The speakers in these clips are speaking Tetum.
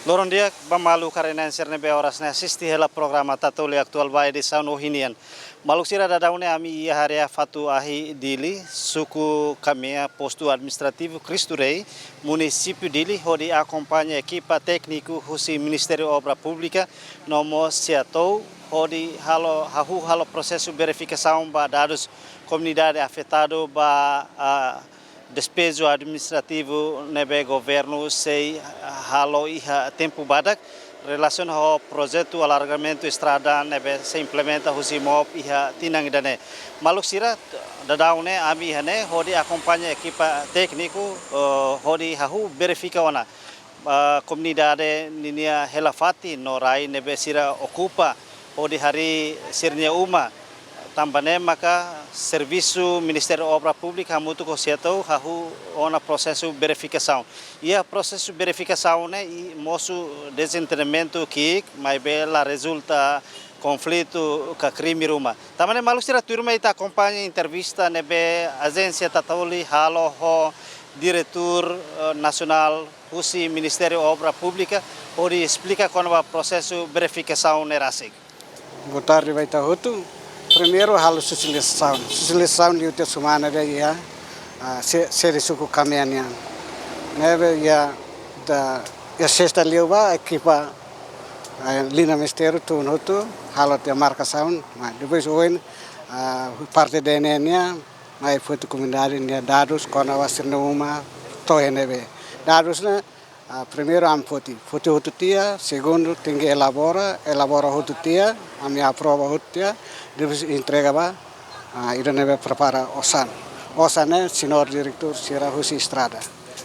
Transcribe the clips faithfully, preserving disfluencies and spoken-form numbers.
Loron di'ak ba maluk karenan sira ne'ebé oras ne'e asiste hela programa Tatoli Atuál ba edisaun ohin nian. Maluk sira, daudaun ne'e ami iha área Fatu Ahi, Dili, suku Kamea, postu administrativu Cristo Rei, munisípiu Dili, hodi akompaña ekipa tékniku husi Ministériu Obra Públika no mós SEATOU, hodi halo, hahú halo prosesu verifikasaun ba dadus komunidade afetadu ba, ah, despeju administrativu ne'ebé governu sei halo iha tempu badak, relasiona ho projetu alargamentu estrada ne'ebé sei implementa husi MOP iha tinan ida-ne'e. Maluk sira, daudaun ne'e ami iha ne'e hodi akompaña ekipa tékniku, eh, hodi hahú verifika ona, ah, komunidade ninia hela-fatin no rai ne'ebé sira okupa hodi harii sira-nia uma. Tanba ne'e maka servisu Ministériu Obra Públika hamutuk ho SEATOU hahú ona prosesu verifikasaun. Iha prosesu verifikasaun ne'e mosu dezentendimentu ki'ik, maibé la rezulta konflitu ka krime ruma. Tanba ne'e maluk sira, tuirmai ita akompaña entrevista ne'ebé ajénsia Tatoli halo ho diretór, eh, nasionál husi Ministériu Obra Públika, hodi esplika kona-ba prosesu verifikasaun ne'e rasik. Boa tarde ba ita hotu. Primeiru halo sosializasaun. Sosializasaun liu tiha semana ida iha, ah, se-, sede suku Kamea nian. Ne'ebé iha da, iha sesta liubá ekipa, ah, Liña Ministériu tun hotu halo tiha markasaun. Mas depois ohin, ah, parte D N E nian mai foti komunidade nia dadus kona-ba sira-nia uma to'o iha ne'ebé. Dadus ne'e, ah, primeiru ami foti, foti hotu tiha, segundu tenke elabora, elabora hotu tiha, ami aprova hotu tiha, depois entrega ba, ah, ida ne'ebé prepara osan. Osan ne'e señór diretór sira husi estrada.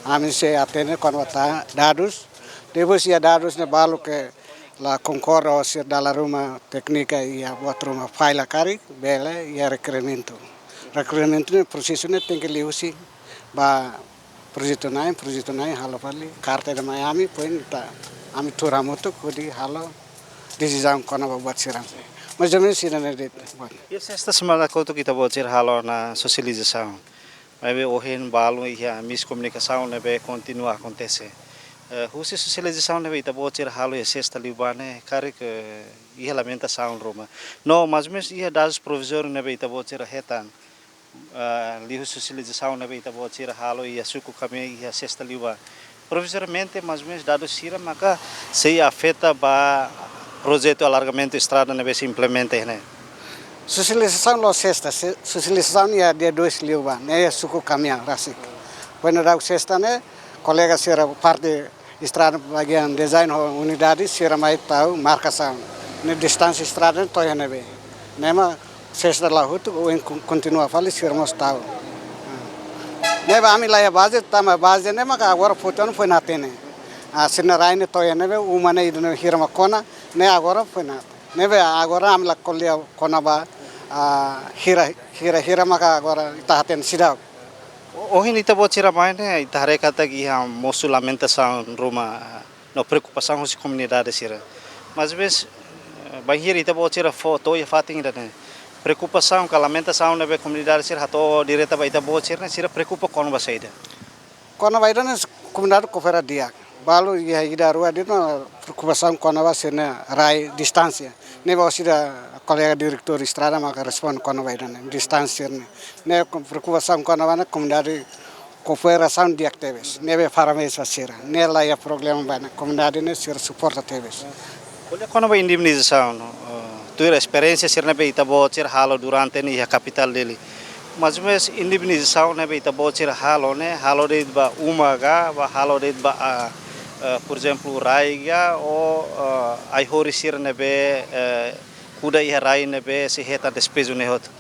Ami sei atende kona-ba dadus, depois iha dadus ne'e balu ke la konkorda ho sira dala ruma téknika iha buat ruma falla karik, bele iha rekerimentu. Rekerimentu ne'e prosesu ne'e tenke liuhusi ba projetu na'in, projetu na'in halo fali karta ida mai ami, poin ita, ami tuur hamutuk hodi halo desizaun kona-ba buat sira-ne'e. Mais ou menus sira-ne'e de'it, bon. Iha sesta semana kotuk ita-boot sira halo ona sosializasaun. Maibé ohin balu iha miskomunikasaun ne'ebé kontinua akontese. Eh, husi sosializasaun ne'ebé ita-boot sira halo iha sesta liubá ne'e, karik, eh, iha lamentasaun ruma. No, mais ou menus iha dadus provizóriu ne'ebé ita-boot sira hetan, eh, liuhusi sosializasaun ne'ebé ita-boot sira halo iha suku Kamea iha sesta liubá. Provizoriamente, mais ou menus dadus sira maka sei afeta ba projetu alargamentu estrada ne'ebé sei implementa iha ne'e. Sosializasaun la'o sesta, se-, sosializasaun iha dia dois liubá, ne'e iha suku Kamea rasik. Foin daudauk sesta ne'e, kolega sira parte estrada bagian dezain ho unidade sira mai tau markasaun. Ne'e distánsia estrada ne'e to'o iha ne'ebé. Ne'e mak sesta la'o hotu, ohin kon-, kontinua fali sira mós tau. Ne'ebé ami la iha baze, tanba baze ne'e maka agora foti ona foin hatene. Ah, sira-nia rai ne'e to'o iha ne'ebé, uma ne'e ida ne'e hira mak kona, ne'e agora foin hatene. Ne'ebé agora ami la ko'alia kona-ba, ah, hira, hira, hira maka agora ita hatene seidauk. O-, ohin ita-boot sira mai ne'e, ita haree katak iha mosu lamentasaun ruma, ah, no preokupasaun husi komunidade sira. Mais ou menus, eh, bainhira ita-boot sira fó to'o iha fatin ida-ne'e, preokupasaun ka lamentasaun ne'ebé komunidade sira hato'o direta ba ita-boot sira ne'e, sira preokupa kona-ba saida? Kona-ba ida-ne'e komunidade koopera di'ak. Balu iha ida rua de'it mak preokupasaun kona-ba sira-nia rai distánsia. Ne'ebé orsida kolega diretór estrada maka responde kona-ba ida-ne'e, distánsia ne'e. Ne'e preokupasaun kona-ba ne'e komunidade kooperasaun di'ak tebes. Ne'ebé parabéns ba sira. Ne'e la iha problema ba ne'e, komunidade ne'e sira suporta tebes. Ko'alia kona-ba indemnizasaun, eh, tuir esperiénsia sira ne'ebé ita-boot sira halo durante ne'e iha kapitál Dili. Mais ou menus indemnizasaun ne'ebé ita-boot sira halo ne'e, halo de'it ba uma ka, ba halo de'it ba, ah, eh, por ezemplu, rai ka, ou, eh, ai-horis sira ne'ebé, eh, kuda iha rai ne'ebé sei hetan despeju ne'e hotu?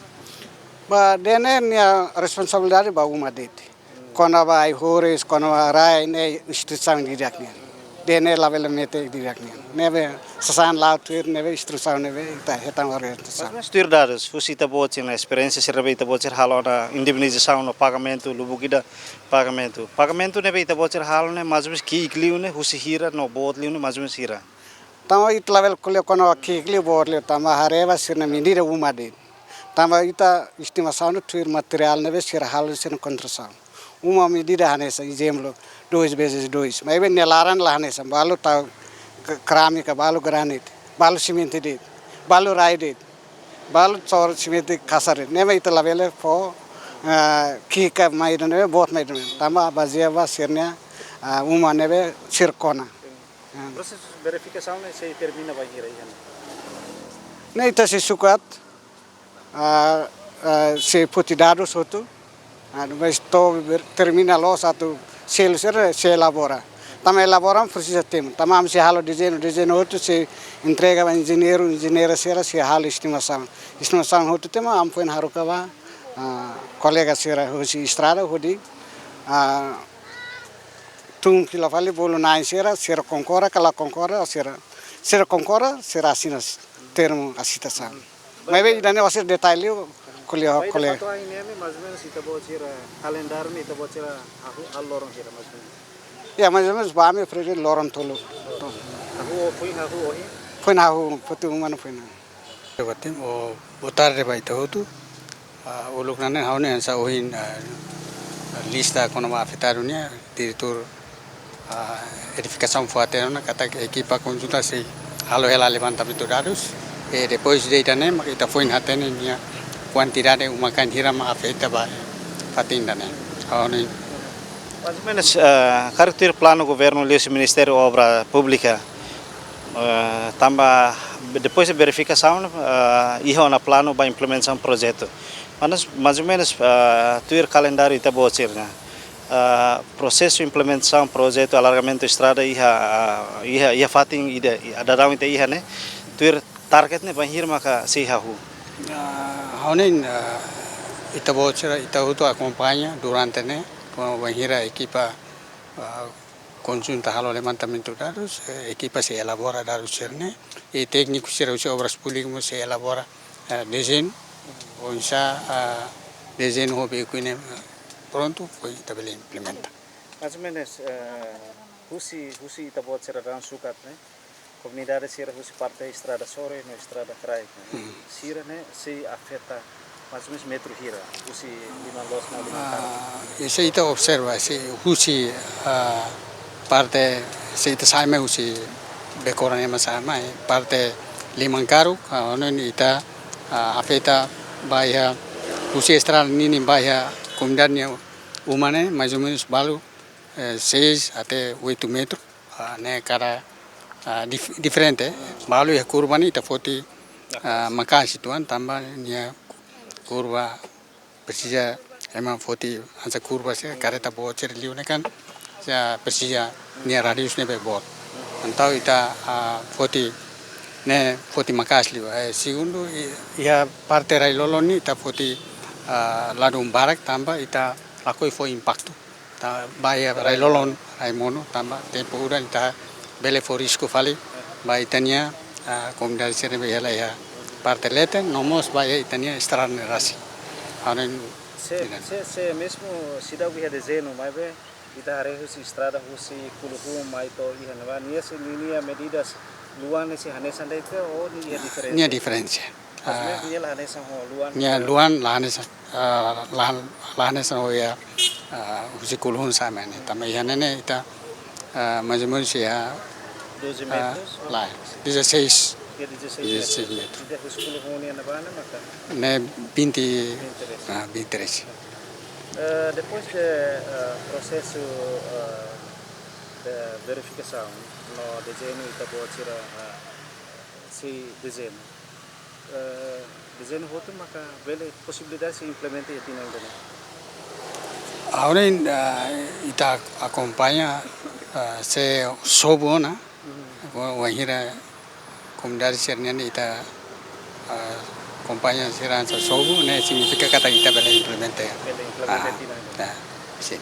Ba, D N E nia responsabilidade ba uma de'it. Kona-ba ai-horis, kona-ba rai ne'e instituisaun didi'ak nian. D N E labele mete didi'ak nian. Ne'ebé sasán la'o tuir ne'ebé instrusaun ne'ebé ita hetan orientasaun. Mais ou menus tuir dadus, husi ita-boot sira-nia esperiénsia sira ne'ebé ita-boot sira halo ona indemnizasaun no pagamentu, lubuk ida pagamentu. Pagamentu ne'ebé ita-boot sira halo ne'e, mais ou menus ki'ik liu ne'e, husi hira no boot liu ne'e, mais ou menus hira? Tanba ita labele ko'alia kona-ba ki'ik liu, boot liu, tanba haree ba sira-nia medida uma de'it. Tanba ita estimasaun tuir materiál ne'ebé sira halo sira-nia konstrusaun. Uma medida hanesan, ezemplu, dois vezes dois. Maibé nia laran la hanesan, balu tau k-, keramika, balu granit, balu simente de'it, balu rai de'it, balu sor simente kasar de'it. Ne'e mak ita labele fó, eh, ki'ik mai ida-ne'e, boot mai ida-ne'e. Tanba bazeia ba sira-nia, ah, uma ne'ebé sira kona. Prosesu verifikasaun ne'e sei termina bainhira iha ne'e? Ne'e ita sei sukat, ah, ah, sei foti dadus hotu. Ah, depois to'o ver-, termina loos atu selu sira sei elabora. Tanba elabora presiza tempu. Tanba ami sei halo dezeñu, dezeñu hotu sei entrega ba enjeñeiru, enjeñeira sira sei halo estimasaun. Estimasaun hotu tiha mak ami foin haruka ba, ah, kolega sira husi estrada hodi, ah, tun fila fali bolu na'in sira, sira konkorda ka la konkorda, sira, sira konkorda, sira asina s-, termu aseitasaun. Maibé ida-ne'e husi detalle ko'alia ho kolega. Ita-boot sira kalendáriu ne'e ita-boot sira hahú, hahú loron sira mais ou menos? Ya, mais ou menos ba ami frege loron tolu. Hahú, foin hahú ohin? Foin hahú, foti uma ne'e foin hahú. Boa tarde ba ita hotu. Ah, uluk nanain ha'u ne'e hanesan ohin, ah, lista kona-ba afetadu nian, diretór, ah, edifikasaun fó-hatene ona katak ekipa konjunta sei halo hela levantamentu dadus. E depois de ida-ne'e mak ita foin hatene nia kuantidade uma-kain hira mak afeta ba fatin ida-ne'e. Ha'u ne'e. Mais ou menos, ah, karik tuir planu governu liuhusi Ministériu Obra Públika, eh, tanba depois de verifikasaun, eh, iha ona planu ba implementasaun projetu. Mas, mais ou menos, eh, tuir kalendáriu ita-boot sira-nian, eh, prosesu implementasaun projetu alargamentu estrada iha, eh, iha, iha fatin ida, iha daudaun ita iha ne'e, tuir target ne'e bainhira maka sei hahú? Ah, ha'u ne'e, ah, ita-boot sira, ita hotu akompaña durante ne'e, bainhira ekipa, ah, konjunta halo levantamentu dadus, eh, ekipa sei elabora dadus sira-ne'e, i tékniku sira husi Obras Públikas mós sei elabora, eh, dezeñu, oinsá, ah, dezeñu ho beku ne'e, eh, prontu, foin ita bele implementa. Mais ou menos, eh, husi, husi ita-boot sira daudaun sukat ne'e, komunidade sira husi parte estrada sorin no estrada kraik ne'e, hmm, sira-ne'e sei afeta mais ou menos metru hira, husi liman loos no liman karuk? Ah, i se ita observa, se husi, ah, parte, se ita sai mai husi Becora ne'e mak sai mai, parte liman karuk, ah, ha'u hanoin ita, ah, afeta ba iha husi estrada ninin ba iha komunidade nia uma ne'e, mais ou menos balu, eh, seis até oito metru. Ah, ne'e kada, ah, dif-, diferente. Balu iha kurva ne'e ita foti, ah, maka'as uitoan tanba nia kurva presiza ema foti hanesan kurva sira kareta boot sira liu ne'e kan, sira presiza nia radius ne'ebé boot. Entaun ita, ah, foti ne'e foti maka'as liu. Eh, segundu, i-, iha parte rai-lolon ne'e ita foti, ah, ladún barak tanba ita lakohi fó impaktu. Ta ba iha rai-lolon, rai-mornu, tanba tempu udan ita bele fó risku fali ba ita-nia, ah, komunidade sira ne'ebé hela iha parte leten, no mós ba iha ita-nia estrada ne'e rasik. Ha'u hanoin. Se, ida-ne'e, se, se mezmu seidauk iha dezeñu, maibé ita haree husi estrada husi Kuluhun mai to'o iha ne'ebá, nia sei, ninia medidas luan ne'e sei hanesan de'it ka, ou nia iha diferensa? Nia diferensa. Mas, ah, nia la hanesan ho luan, nia, eh, luan la hanesan, ah, la, la hanesan ho iha, ah, husi Kuluhun sa'e mai ne'e. Tanba iha ne'e ne'e ita, ah, mais ou menos iha, doze, ah, metros, ou? Lae, dezasseis. Iha dezasseis, dezasseis metru, metru. Ida husi Kuluhun nian ne'ebá ne'e maka? Ne'e vinte, vinte e três. Ah, vinte e três. Eh, depois de, eh, prosesu, eh, de verifikasaun no dezeñu ita-boot sira, eh, sei dezeñu. Eh, dezeñu hotu maka bele posibilidade sei implementa iha tinan ida-ne'e? Agora, eh, ita akompaña, eh, sei sobu ona, mhm, wa-, wainhira komunidade sira-nian ita, eh, akompaña sira hanesan sobu, ne'e signifika katak ita bele implementa. Bele implementa, ah, iha tinan ida-ne'e. Ah, sin.